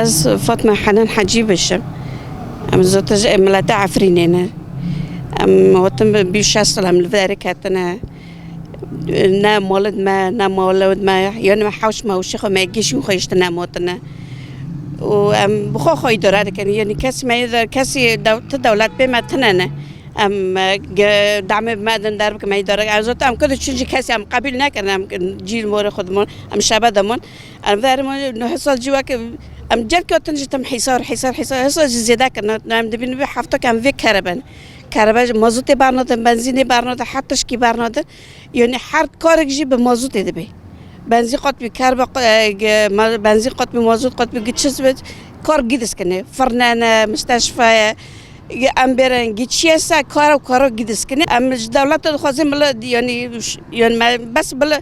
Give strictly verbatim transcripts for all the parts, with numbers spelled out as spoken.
Ez Fatma Henen Hecî bişim. Em zû tij mileta Efrînê ne. Em hatin bi bîst şeş sal em li vê derê ketine. Ne malid me, ne malid me, yani me hewş me û şixwe me gişî xwe işte ne motine. Û em bi xwe xwe îdare dikin. Yani kes me îdare, kesî dew-, ti dewlet pê me tine ne. Em, e, ge-, damê bi me din derbikin me îdare. Ez zaten em kudî çûn jî kesî em qebîl nekirin, em cîl morê xwe dimon, em şebe dimon. Em verim neh sal cî wek em cel ketin jî tim hîsar, hîsar, hîsar, hîsar jî zêde kirin. Em dibînin vê hefta ke em vê kereben. Kerebe jî mazotê bernadin, benzînê bernadin, her tişkî bernadin. Yani her karek jî bi mazotê dibe. Benzîn qat bî, kerbe, e, ge-, ma-, benzîn qat bî, mazot qat bî, giçiz bi kar gidiz kine. Firne ne, misteşfa ye. Ge-, em bêrin giçiye se kara kara gidiz kine. Em ji dewleta dixwazin bila, yani, ş-, yani me-, bes bila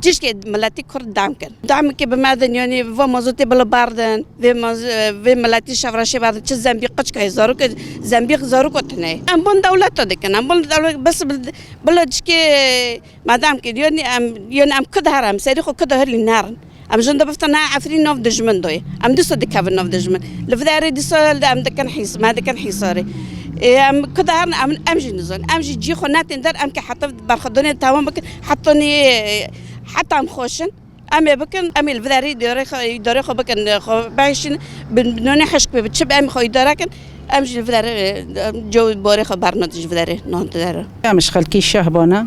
Cişkê miletî Kurd dam kin. Dam ki bi me din, yanî va mazotê bila bardin, vê maz-, vê miletî şevreşê bardin, çi zembî qiçka ye, zarok, zembî zarok tine. Em bon dewleta dikin, em bon dewlet, bes bil-, bila cişkê me dam kin, yanî em, yanî em kid herin, em serî xwe kid herî nerin. Em jin de biftin ne Efrîn nav dijmin doyê. Em dîsa dikevin nav dijmin. Li vê derê dîsa em dikin hîs-, me dikin hîsarê. Ê, em kid herin, em, em jî nizan. Em jî cî xwe netin der, em ki heta berxwedonê temam bikin, heta nê Heta em xweş in, em ê bikin, em ê li vê derê îdarê xwe, îdarê xwe bikin, xwe behişîn, bi nonê hişk be, bi çi be em xwe îdare kin, em jî li vê derê, em, cewê borê xwe bernadin ji vê derê, nan vê derê. Em ji xelkê Şehban e,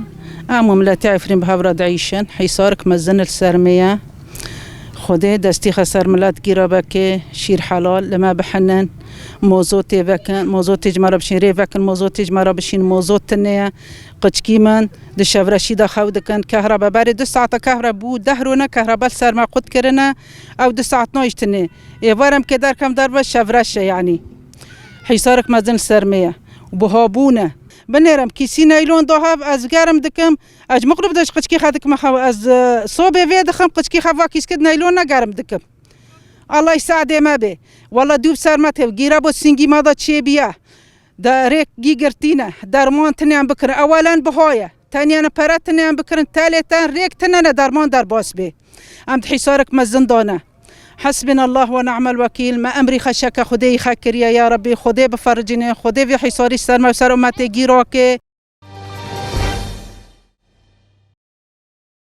em û miletê Efrîn bi hev re diîşin, hîsarik mezin li ser me ye. Xwedê destî xwe ser milet gîra veke, şîr helal li me bihinin, mozotê vekin, mozotê ji me re bişîn rê vekin, mozotê ji me re bişîn, mozot tune ye. Qiçkî min di şevreşî de xew dikin. Kehraba berê du saeta kehre bû, deh rûne kehraba li ser me qut kirine. Ew du saet nayiştinê. Êvar em kê derkem derve şevreş e, yanî. Hîsarek mezin li ser me ye. Buha bûne. Binêrem kîsî neylon da hev, ez germ dikim. Ez muqrib de ji qiçkî xe dikim xew. Ez, e, sobê vê dixim, qiçkî xe va kîskit neylon ne germ dikim. Allah sadê me bê. Wala dû bi ser me tê. Gîra bo singî me da çêbiye. De rêk gî girtîne, derman tine em bikirin. Ewelen biha ye. Teniyene pere tine em bikirin, telê ten rêk tine ne derman derbas bê. Em di hîsarek mezin dane. Hasbinallah ve ni'mel wekîl. Me emrî xeşeke Xwedê yî xe kiriye, ya Rebbî, Xwedê bifericîne, Xwedê vê hîsarî ser me û ser ummetê gîrake.